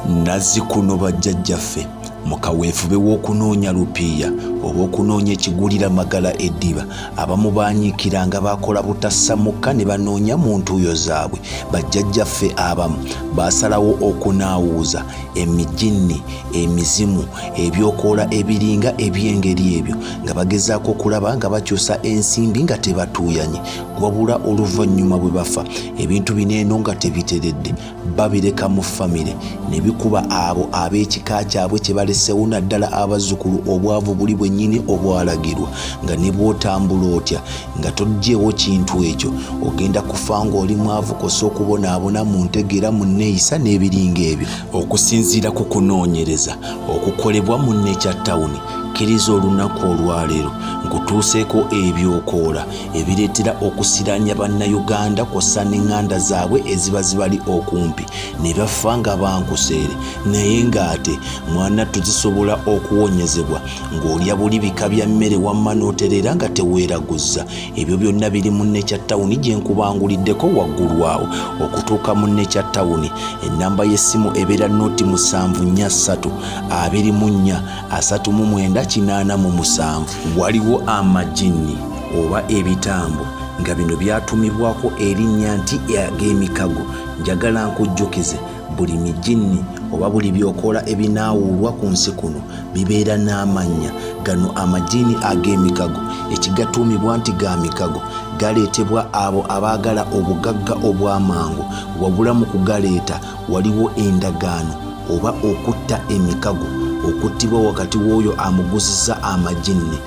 Nazzikuno bajjajjaffe mu kaweefube w'okunoonya lupiiya oba okunoonya ekigulira magala eddiba, abamu baanyiikiranga baakola butassa mukka ne banoonya mu ntuuyo zaabwe. Bajjajjaffe abamu baasalawo okunaawuuza emijinni, emizimu, ebyokoola ebiringa eby'engeri ebyo nga bagezaako okulaba nga bakyusa ensimbi nga tebatuuyanye, wabula oluvannyuma bwe bafa ebintu bino eno nga tebiteredde babireka mu famire ne bikuba abo ab'ekika kyabwe kye balesewo naddala abazzukulu obwavu buli bwennyini obwalagirwa nga ne bw'otambula otya nga toggyeewo kintu ekyo ogenda kufa ng'oli mwavu kosa okubonaabona mu ntegeera mu nneeyisa n'ebiringa ebyo. Okusinziira ku kunoonyereza okukolebwa mu Nature Town, kkiriza olunaku olwaleero nkutuuseeko ebyokoola ebireetera okusiraanya Bannayuganda kw'ossa n'enganda zaabwe eziba zibali okumpi ne bafa nga bankuseere naye ng'ate mwanattu zisobola okuwonyezebwa ng'olya buli bika bya mmere wamma n'otereera nga teweeraguzza. Ebyo byonna biri mu Nature Town gye nkubanguliddeko waggulu awo. Okutuuka mu Nature Town ennamba y'essimu ebeera nooti 7 4 24 39 87. Waliwo amajinni oba ebitambo nga bino byatumibwako erinnya nti ag'emikago. Njagala nkujjukize buli mijinni oba buli byokola ebinaawuulwa ku nsi kuno bibeera n'amannya. Gano amajinni ag'emikago ekigatuumibwa nti ga mikago galeetebwa abo abaagala obugagga obw'amangu wabula mu kugaleeta waliwo endagaano oba okutta emikago okuttibwa wakati w'oyo amuguzizza amajinni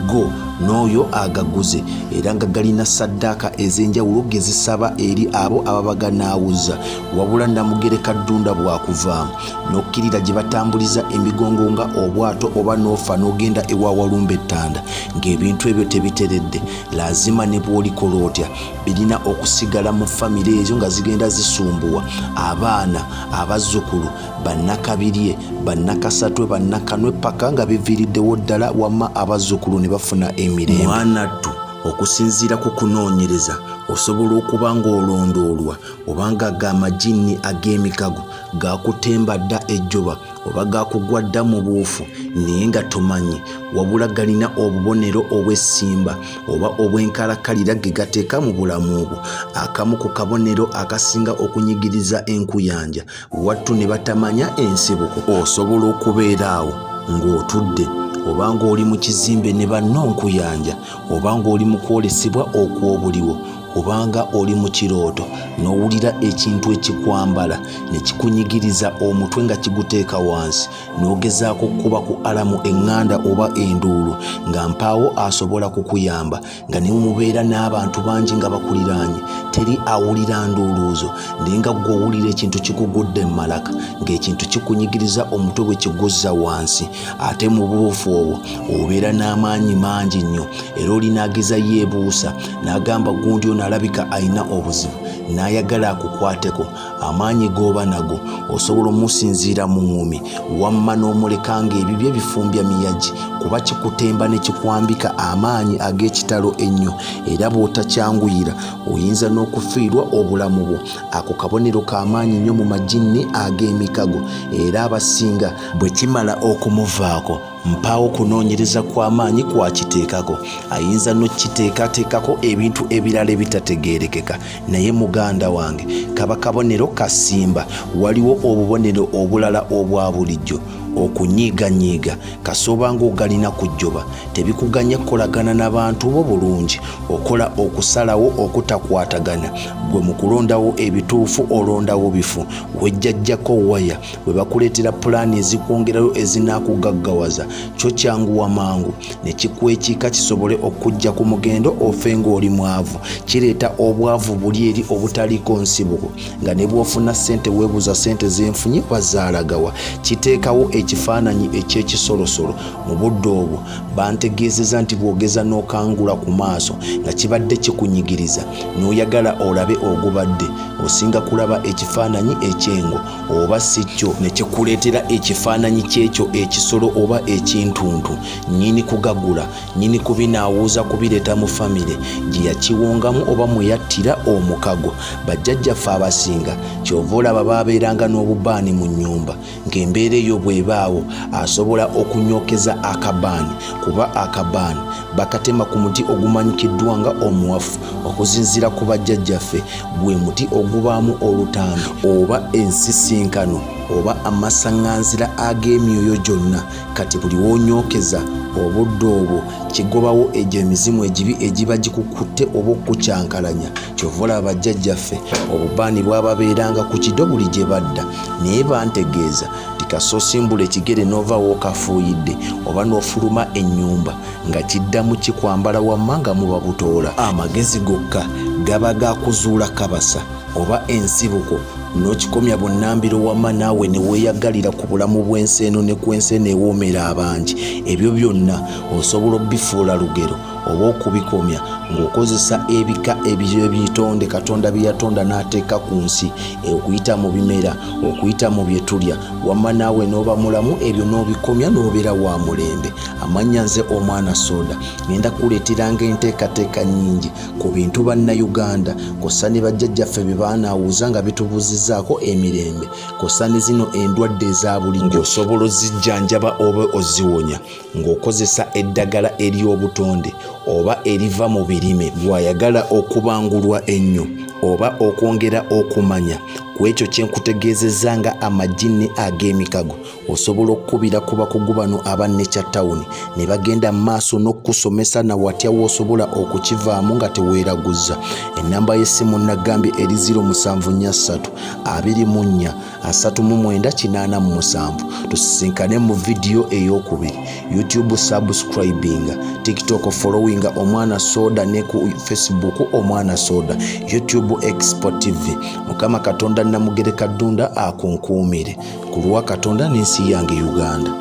go n'oyo agaguze era nga galina ssaddaaka ez'enjawulo ge zisaba eri abo ababa ganaawuza wabula Namugereka Ddunda bw'akuvaamu n'okkirira gye batambuliza emigongo nga obwato oba n'ofa n'ogenda ewa Walumbe Ttanda ng'ebintu ebyo tebiteredde laazima ne bw'olikola otya birina okusigala mu famire ezo nga zigenda zisumbuwa abaana abazzukulu bannakabirye bannakasatwe bannakanwe paka nga biviiriddewo ddala wamma abazzukulu ne bafuna emirembe. Mwanattu okusinziira ku kunoonyereza osobola okuba ng'olondoolwa oba nga ga majinni ag'emikago gakutemba dda ejjoba oba gakugwa dda mu buufu naye nga tomanyi wabula galina obubonero obw'essimba oba obw'enkalakkalira ge gateeka mu bulamu bwo. Akamu ku kabonero akasinga okunyigiriza enkuyanja wattu ne batamanya ensibuko. Osobola okubeera awo ng'otudde oba ng'oli mu kizimbe ne banno nkuyanja oba ng'oli mu kwolesebwa okw'obuliwo oba nga oli mu kirooto n'owulira ekintu ekikwambala ne kikunyigiriza omutwe nga kiguteeka wansi n'ogezaako okukuba ku alamu eŋŋanda oba enduulu nga mpaawo asobola kukuyamba nga ne mubeera n'abantu bangi nga bakuliraanye teri awulira nduuluuzo naye nga ggwe owulira ekintu kikugudde mu malaka ng'ekintu kikunyigiriza omutwe bwe kiguzza wansi ate mu buufu obwo obeera n'amaanyi mangi nnyo era oli n'ageza yeebuusa n'agamba gundi ono alabika alina obuzibu n'ayagala akukwateko amaanyi g'oba nago osobola omusinziira mu ŋŋumi wamma n'omuleka ng'ebibye bifumbya miyagi kuba kikutemba ne kikwambika amaanyi ag'ekitalo ennyo era bw'otakyanguyira oyinza n'okufiirwa obulamu bwo. Ako kabonero ka maanyi nnyo mu majinni ag'emikago era abasinga bwe kimala okumuvaako Mpaawo kunoonyereza kwa maanyi kwakiteekako. Ayinza n'okukiteekateekako ebintu ebirala ebitategeerekeka. Naye muganda wange, kaba kabonero ka ssimba. Waliwo obubonero obulala obwa bulijjo. Okunyiiganyiiga, kasooba ng'ogalina ku jjoba, tebikuganya kukolagana na bantu bo bulungi. Okola okusalawo okutakwatagana. Ggwe mu kulondawo ebituufu olondawo bifu. Wejjajjako waya. Bwe bakuleetera pulaani ezikwongerayo ezinaakugaggawaza, kyo kyanguwa mangu ne kikwekiika kisobole okukuggya ku mugendo ofe ng'oli mwavu. Kireeta obwavu buli eri obutaliiko nsibuko nga ne bw'ofuna ssente weebuuza ssente ze nfunye bazaalaga wa? Kiteekawo ekifaananyi eky'ekisolosolo. Mu budde obwo bantegeezezza nti bw'ogeza n'okangula ku maaso nga kibadde kikunyigiriza n'oyagala olabe ogubadde, Osinga kulaba ekifaananyi eky'engo oba si kyo ne kikuleetera ekifaananyi ky'ekyo ekisolo oba ekintuntu. Nnyini kugagula, nnyini kubinaawuuza kubireeta mu famire gye yakiwongamu oba mwe yattira omukago. Bajjajjaffe abasinga ky'ova olaba baabeeranga n'obubaani mu nnyumba. Ng'embeera eyo bw'ebaawo asobola okunyookeza akabaani kuba akabaani bakatema ku muti ogumanyikiddwa nga omuwafu. Okusinziira ku bajjajjaffe gwe muti ogubaamu olutambi oba ensisinkano oba amasaŋŋanzira ag'emyoyo gyonna. Kati buli w'onyookeza obudde obwo kigobawo egyo emizimu egibi egiba gikukutte oba okukukyankalanya. Ky'ova olaba bajjajjaffe obubaani bwababeeranga ku kido buli gye badda. Naye bantegeeza nti kasita osimbula ekigere n'ova w'okafuuyidde oba n'ofuluma ennyumba nga kiddamu kikwambala wamma nga muba butoola. Amagezi gokka gaba ga kuzuula kabasa oba ensibuko n'okikomya bunnambiro wamma naawe ne weeyagalira ku bulamu bw'ensi eno ne ku ensi eno ewoomera abangi. Ebyo byonna osobola obifuula lugero oba okubikomya ng'okozesa ebika eby'ebitonde Katonda bye yatonda n'ateeka ku nsi okuyita mu bimera, okuyita mu bye tulya, wamma naawe n'oba mulamu ebyo n'obikomya n'obeera wa mulembe. Amannya nze Omwana Soda, ngenda kukuleeteranga enteekateeka nnyingi ku bintu Bannayuganda kw'ossa ne bajjajjaffe bye baanaawuuza nga bitubuuzizzaako emirembe kw'ossa ne zino endwadde eza bulijjo ng'osobola ozijjanjaba oba oziwonya ng'okozesa eddagala ery'obutonde oba eriva mu birime. Gw'ayagala okubangulwa ennyo oba okwongera okumanya ku ekyo kye nkutegeezezza nga amajinni ag'emikago, osobola okukubira ku bakugu bano aba Nature Town ne bagenda mu maaso n'okukusomesa na watya w'osobola okukivaamu nga teweeraguzza. Ennamba y'essimu nagambye eri 0743 24 39 87. Tusisinkane mu vidiyo ey'okubiri. YouTube subscribinga, TikTok followinga Omwana Soda ne ku Facebook Omwana Soda, YouTube Expo TV. Mukama Katonda Namugereka Ddunda akunkuumire ku lwa Katonda n'ensi yange Uganda.